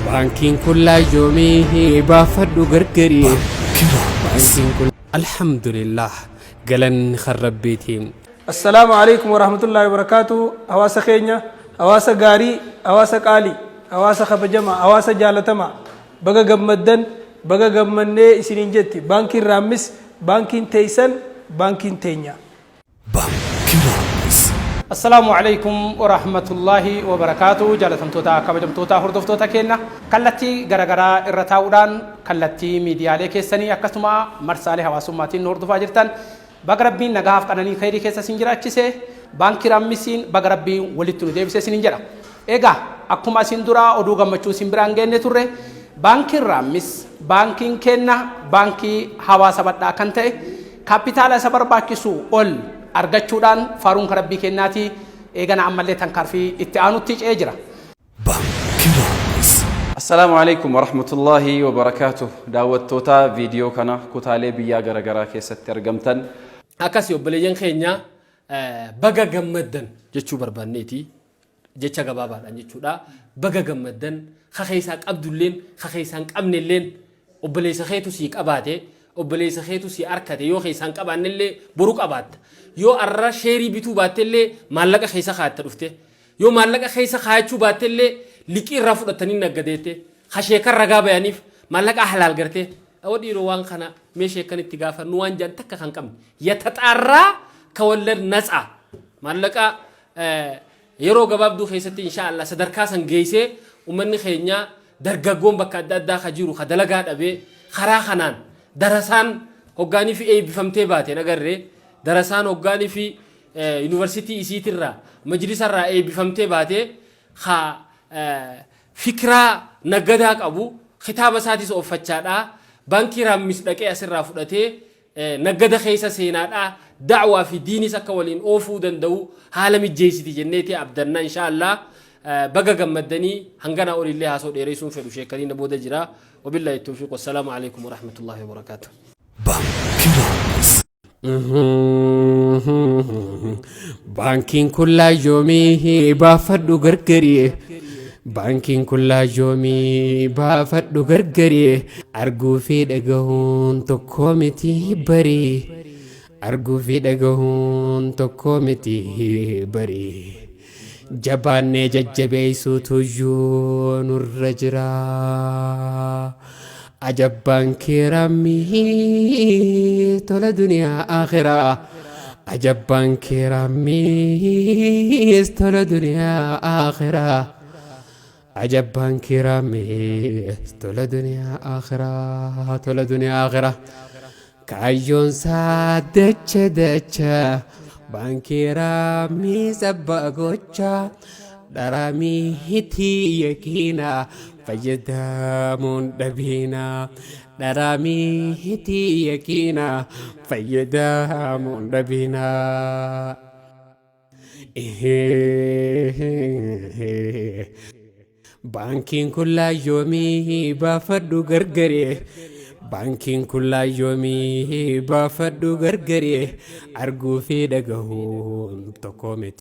Baankiin kun laayyoomii baafadhu gargari. Baankiin kun alhamdulillah galanni kan rabbiiti. Assalaamu Aleykum Warahmatullaahi Wabarakaatuh Hawaasa keenya Hawaasa gaarii Hawaasa qaalii Hawaasa kabajamaa Hawaasa jaalatamaa Baga gammaddan Baga gammannee isiniin jetti Baankiin Raammis Baankiin teeysan Baankiin teenya. Baankii Raammis. Assalaamu Aleykum Warahmatullaahi Wabarakaatuh Jaalatamtoota kabajamtoota hordoftoota keenna kallattii garagaraa irra taa'uudhaan kallattii miidiyaalee keessanii akkasuma marsaalee hawaasummaatiin nu hordofaa jirtan Baga Rabbiin nagahaaf qananii kheyrii keessa isin jiraachise, Baankii Raammisiin baga Rabbiin walitti nu deebise isiniin jedha. Egaa akkuma isin dura oduu gammachuu isin biraan geenne turre, Baankiin Raammis baankiin keenna baankii hawaasa badhaa kan ta'e kaappitaala isa barbaachisu ol argachuudhaan faaruun ka Rabbii keennaatii eegana ammallee tankaarfii itti aanutti ce'ee jira. Baankii Raammis. Assalaamu Aleykum Warahmatullaahi Wabarakaatuh Daawwattootaa viidiyoo kana kutaalee biyyaa garagaraa keessatti argamtan. Akkasi obboleeyyan keenya baga gammaddan jechuu barbaanneeti jecha gabaabaadhaan jechuudha baga gammaddan ka keessaa qabdulleen ka keessaa hin qabnelleen obboleessa keetu sii qabaate obboleessa keetu sii arkate yoo keessaa hin qabaannellee boru qabaatta yoo arra sheerii bituu baattellee maallaqa keessa kaatta dhufte Yoo maallaqa keessa kaayachuu baattellee liqii irraa fudhattanii naggadeette ka sheekan ragaa bayaniif maallaqa halaal gartee awwa dhiiroo waan kana mee sheekan itti gaafannu waan jedhan takka kan qabne yataxaarraa ka wallad natsa maallaqa yeroo gabaabduu keessatti inshaa Allah sadarkaa san geessee ummanni keenya dargaggoon bakka adda addaa ka jiru ka dalagaa dhabee karaa kanaan darasaan hoggaanii fi eebbifamtee baate nagarree darasaan hoggaanii fi University isiitirraa majlisarraa eebbifamtee baatee ka fikraa naggadaa qabu kitaaba isaatis ooffachaadhaa baankii raammis dhaqee asirraa fudhatee naggada keessa seenaadhaa da'waa fi diinis akka waliin oofuu danda'u haala mijjeessiti jenneeti abdanna insha Allah baga gammaddanii hanganaa olillee haasoo dheereessuun fedhu sheekkanii na booda jira wabillahi tawfiiq wassalaamu alaikum warahmatullahi wabarakaatuh. Baankii Raammis. Baankiin kun laayyoomii baafadhu gargarii. Baankiin kun laayyoomii baafadhu gargarii. Arguu fi dhagahuun tokko miti barii. Arguu fi dhagahuun tokko miti barii. Jabaannee jajjabeessuutu iyyuu nurra jira. Ajabbaan kee rammii tola duniyaa akhiraa. Ajabbaan kee rammiis tola duniyaa akhiraa. Ajabbaan kee rammiis tola duniyaa akhiraa. Tola duniyaa akhiraa. Kaayyoon isaa dacha dacha baankii raammiis abbaa gocha dharaamii hitii yakiina fayyadamuun dhabiina dharaamii hitii yakiina fayyadamuun dhabiina. Baankiin kun laayyoomii baafadhu gargaree Baankiin kun laayyoomii baafadhu gargaree arguu fi dhagahuun tokko miti.